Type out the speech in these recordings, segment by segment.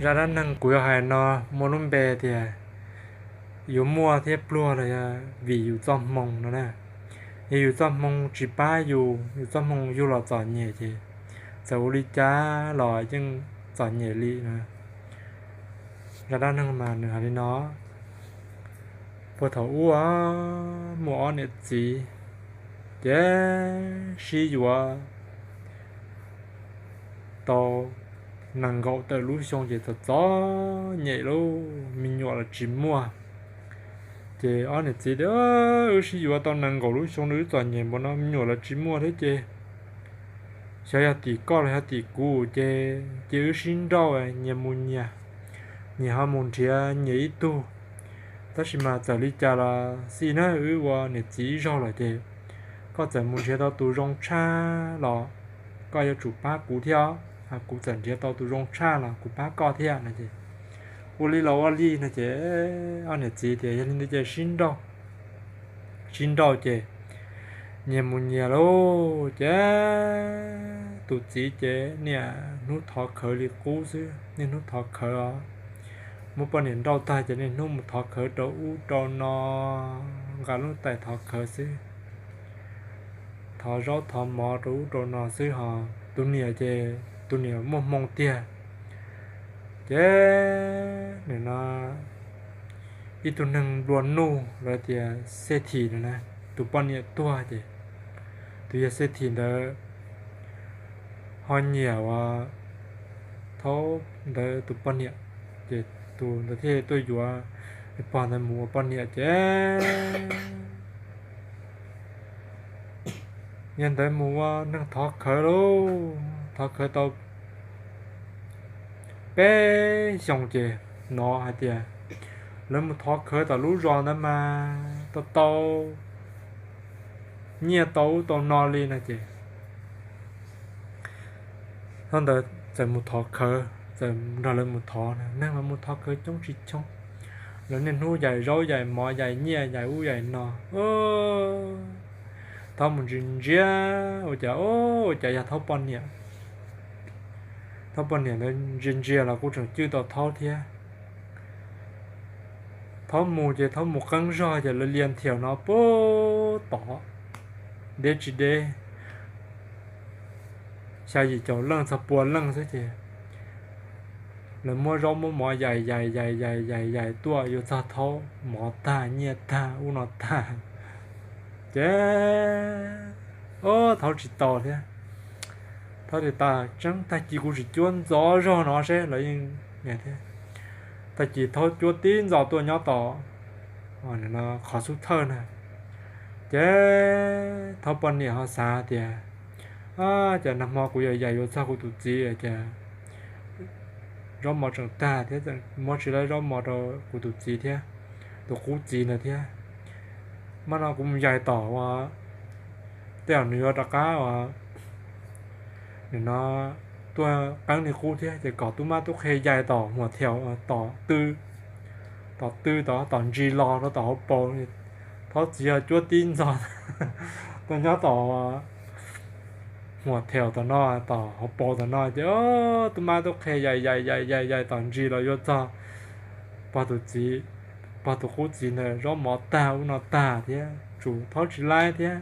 Zaj dab neeg kuv yuav hais no muaj lub npe tias yuav muaj thiab pluag los yog vim yus txoj hmoo no na. Yog yus txoj hmoo tsis pab yus, yus txoj hmoo yug los txom nyem ces txawm ua li cas los yeej txom nyem li na. Zaj dab neeg mas nws hais li no: Puag thaum ub muaj ob niam txiv ces sib yuav tau nees nkaum tawm lub xyoo ces txom txom nyem lub me nyuam los tsis muaj. Ces ob niam txiv tias, Wb sib yuav tau nees nkaum lub xyoo no wb txom nyem npaum no me nyuam los tsis muaj thiab ces xyov yog tim koj los yog tim kuv ces ces wb sib nrauj, nyias mus nyias, nyias ho mus nrhiav nyias ib tug. Tab sis mas txawm li cas los xij na, wb ua niam txiv ib zaug lawm ces koj txawm mus nrhiav tau tus zoo tshaj los koj yuav tsum pab kuv thiab, kuv txawm nrhiav tau tus zoo tshaj los kuv pab koj thiab no ces ua li los ua li no ces ob niam txiv tias yog li ntawd ces sib nrauj. Sib nrauj ces nyias mus nyias lauj ces tus txiv ces niaj hnub thov khawv li qub xwb, niaj hnub thov khawv os. Muab poj niam nrauj tag ces niaj hnub mus thov khawv rau ub rau no, nqa lub tais thov khawv xwb, thov zaub thov mov rau ub rau no xwb ho. Tus niam ces tus niam muaj hmoo tiag ces nim no ib tug neeg nplua nuj lawv tias xej thim no na, tus poj niam tuag ces tus yawg xej thim ntawd ho nyiam ua thaub ntawd tus poj niam, ces tus ntawd thiaj tuaj yuav pog ntawd mus ua poj niam ces yog ntawd mus ua neeg thov khawv lauj, thov khawv tau peb xyoos ces hnov hais tias lawv mus thov khawv tom lub zos ntawd mas tau tau nyiaj tau ub tau no li no ces thaub ntawd txawm mus thov khawv, txawm nrog lawv mus thov, neeg los mus thov khawv coob tsis coob, lawv niaj hnub yaim zaub yaim mov yaim nyiaj yaim ub yaim no. Thaub mus ntsia ntsia ua cas, ua cas yog thaub poj niam. Thaub poj niam ntawd ntsia ntsia los kuj tseem cwj tau thaub thiab. Thaub mus ces thaub mus qeeb zog ces lawv lia ntiaus no puag tom deb tsis deb xya yim caum leej txog pua leej xwb ces lawv muab zaub muab mov yais yais yais yais yais yais tuaj yuav txog thaub, mov tag nyiaj tag ub no tag ces, o, thaub tsis tau thiab. Thaub tias, Tag tseeb tag kis kuv tsis cuab ntxov zog no seb lawv yeej thiab. Tag kis thaub cuab tib ntxov tuaj nyob tom qhov xub thawj na. Ces thaub poj niam ho xav tias, Cas nag hmo kuv yais yais yuav txog kuv tus txiv ces zaub mov tseem tag thiab, muab tsis tau zaub mov rau kuv tus txiv thiab, tus qub txiv ntawd thiab. Mas no kuv mus yais tom ua tej zaum nws yuav rov qab ua nim no tuaj qeeb li qub thiab ces kom tub mab tub qhe yais tom huam thiaum tom tw, tom tw tom tom ntsis los rau tom hauv paus. Thaub txiv yog cuab tib ntxov tuaj nyob tom huam thiaum tom no, tom hauv paus tom no ces tub mab tub qhe yais yais yais yais yais tom ntsis los yuav txog pog tus txiv, pog tus qub txiv ntawd zaub mov tag ub no tag thiab tsum thaub tsis laib thiab.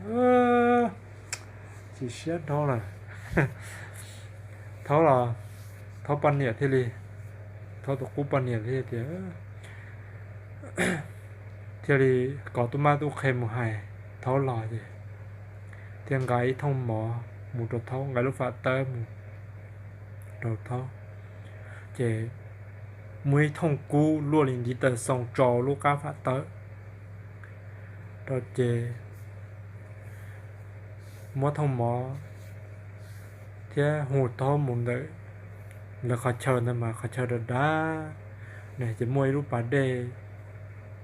Chim siab dhau lawm. Thaub los, thaub poj niam thiaj li, thaub tus qub poj niam thiaj tias, thiaj li kom tub mab tub qhe mus hais thaub los ces thiaj nqa ib thooj mov mus rau thaub, nqa lub fam tawb mus rau thaub ces muaj ib thooj kub luaj li ntiv taw xoo tsau lub qab fam tawb rau ces muab thooj mov thiab hu thaub mus ntawm lawv qhov chaw ntawd mas qhov chaw dav dav na ces muaj ib lub pas dej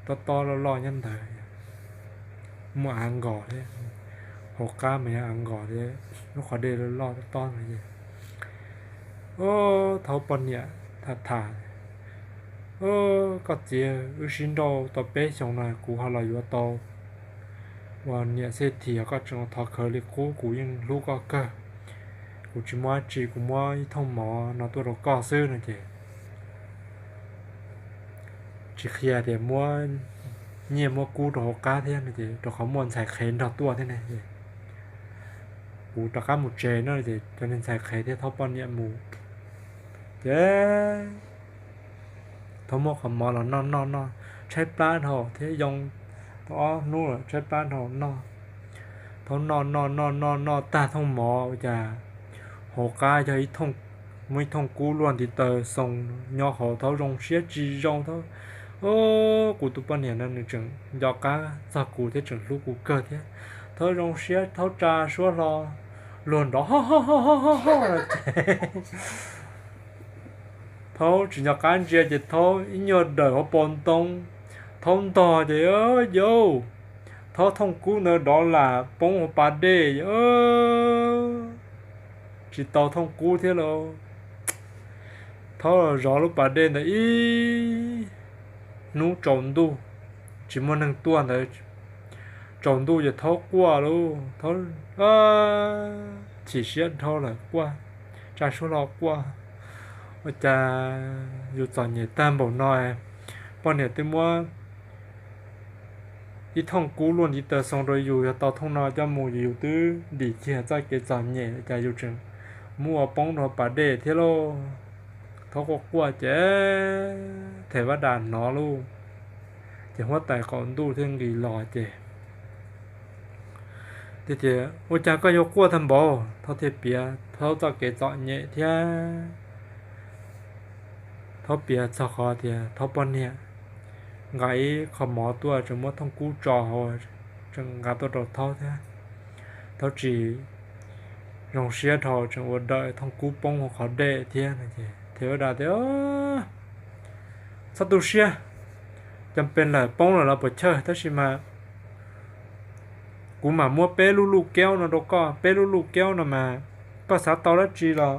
tob tob loj loj nyob ntawd, muaj av nkos thiab, hauv qab mas yog av nkos thiab, lub qhov dej loj loj tob tob ntawd ces thaub poj niam tham tham, Koj txiv, wb sib nrauj tau peb xyoos no kuv ho los yuav tau ua niam xej thim, koj tseem thov khawv li qub, kuv yeej hlub koj kawg. Kuv tsis muaj dab tsi, kuv muab ib thooj mov no tuaj rau koj xwb no ces tsis qhia tias muab nyiaj muab kub rau hauv qab thiab no ces rau qhov muaj ntxhais qhev nrog tuaj thiab ne. Kuv rov qab mus tsev no ces cov niag ntxhais qhev thiab Thaub poj niam mus, ces Thaub muab qhov mov los noj noj noj, tshaib plab dhau thiab, yoo tau ob hnub lawm tshaib plab dhau noj. Thaub noj noj noj noj noj tag thooj mov ua cas hauv qab yog ib thooj, muaj ib thooj kub luaj ntiv taw xoo nyob hauv. Thaub zoo siab tsis zoo, Thaub, kuv tus poj niam no nws tseem nco qab txog kuv thiab tseem hlub kuv kawg thiab. Thaub zoo siab, Thaub tsa suab hlo, luag nrov ho ho ho ho ho no ces Thaub tsis nco qab ntsia ces Thaub ib nyuag dawm hauv paus ntoo, Thaub ntog ces, yau, Thaub thooj kub ntawd dov lam poob hauv pas dej, tsis tau thooj kub thiab lauj. Thaub zov lub pas dej ntawd ib hnub tsaus ntuj, tsis muaj neeg tuaj ntawd, tsaus ntuj ces Thaub quaj lauj, Thaub chim siab dhau lawm quaj, tsa suab hlo quaj, ua cas yus txom nyem tag npaum no, poj niam twb muab ib thooj kub luaj ntiv taw xoo rau yus, yog tau thooj no coj mus yus twb dim kiag txoj kev txom nyem, cas yus tseem muab ua poob rau pas dej thiab lauj. Thaub quaj quaj ces Them Vaj Dam hnov lauj, ces huab tais qaum ntuj thiaj nqis los ces tias, ua cas koj yuav quaj tag npaum? Thaub thiaj piav Thaub txoj kev txom nyem thiab Thaub piav txog qhov tias Thaub poj niam nqa ib qho mov tuaj tseem muab thooj kub tso hauv, tseem nqa tuaj rau Thaub thiab. Thaub tsis zoo siab dhau tseem ua dawm thooj kub poob hauv qhov dej thiab no ces Them Vaj Dam tias, txhob tu siab, cov pes lawm poob lawm los puas chawj, tab sis mas kuv mam muab peb lub luj kaub no rau koj, peb lub luj kaub no mas koj xav tau dab tsi los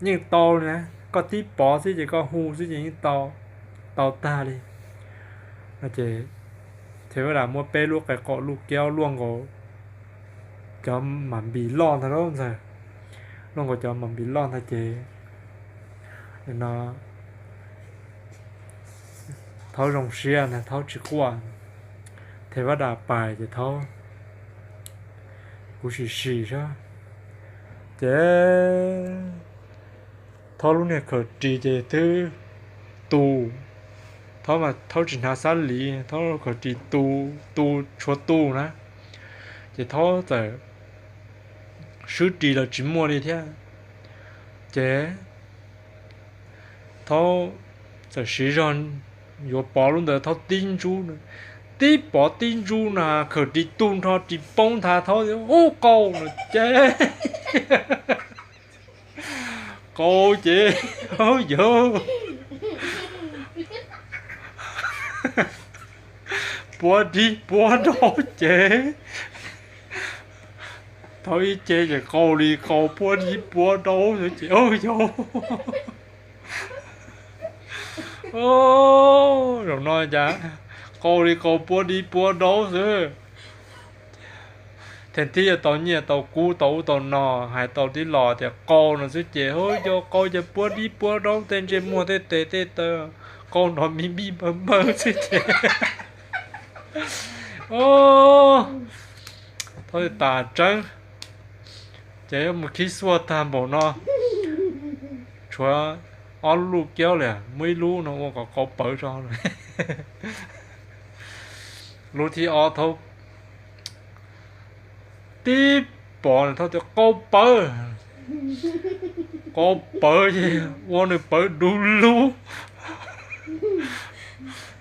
yeej tau li na, koj tib pov xwb ces koj hu xwb ces yeej tau, tau tag li no ces Them Vaj Dam muab peb lub qe qaum luj kaub luaj nkaus cov mam npis loj ntag lauj ntxawg, luaj nkaus cov mam npis loj ntag ces no Thaub zoo siab ntag, Thaub tsis quaj. Them Vaj Dam pais ces Thaub, kuv sim sim saib ces Thaub lub niag khaws ris ces twb tu, Thaub mas Thaub tsis hnav xab lis, Thaub lub khaws ris tu, tu tshuav tu na, ces Thaub txawm swb ris los tsis muaj li thiab. Ces Thaub txawm siv zog yuav pov lub ntawd, Thaub tib ntsub, tib pov tib ntsub no khaws ris tu nrho ris poob nthav, Thaub ub qau no ces qau ces, yawg, puab dib puab daub ces Thaub ib ce ces qau li qau puab dib puab daub xwb ces, yawg, zaum no cas qau li qau puab dib puab daub xwb. Theem thib yuav tau nyiaj tau kub tau ub tau no, hais tau tib los tias qau no xwb ces, hu, yog qau ces puab dib puab daub tej ntsej muag tej tes tej taw, qau nrov mi npij npawg npawg xwb ces, Thaub tas tseeb. Ces yuav mus khib xuaj tag npaum no, tshuav ob lub luj kiaub li, muab ib lub no ua kom qau pawv tso. Lub thib ob Thaub tib pov, Thaub tias qau pawv, qau pawv ces ua nws pawv du lug.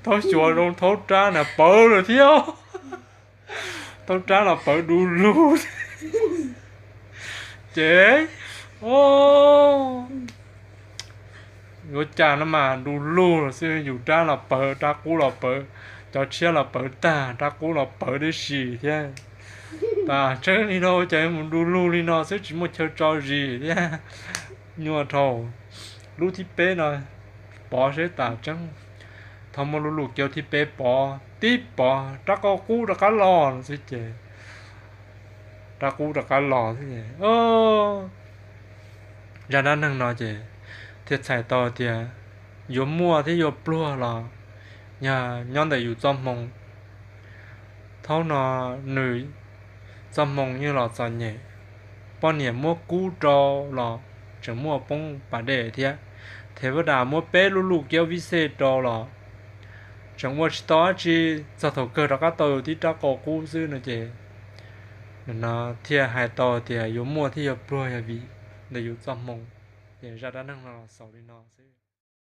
Thaub xyuas zoo Thaub rab na pawv lawm thiab. Thaub rab los pawv du lug. Ces, o, yuav cas no mas du lug los xwb, yus rab los pawv, rab qub los pawv, cov tshiab los pawv tag, rab qub los pawv tib si thiab. Tas tseeb li no ua cas yuav mus du lug li no xwb, tsis muaj chaw tso zis thiab. Nyuaj dhau. Lub thib peb no pov seb tas tseeb. Thaub muab lub luj kiaub thib peb pov, tib pov rab qau qub rov qab los no xwb ces, rab qub rov qab los xwb ces, zaj dab neeg no ces thiaj txhais tau tias yuav muaj thiab yuav pluag los yog nyob ntawm yus txoj hmoo. Thaum no nws txoj hmoo yeej los txom nyem, poj niam muab kub rau los tseem muaj poob pas dej thiab, thev vaj das muab peb lub luj kiab vij xej rau los tseem ua tsis tau dab tsi, txog thaum kawg rov qab tau yus tib rab qau qub xwb no ces no thiaj hais tau tias yuav muaj thiab yuav pluag yog vim ntawm yus txoj hmoo. Ces zaj dab neeg no los xaus li no xwb.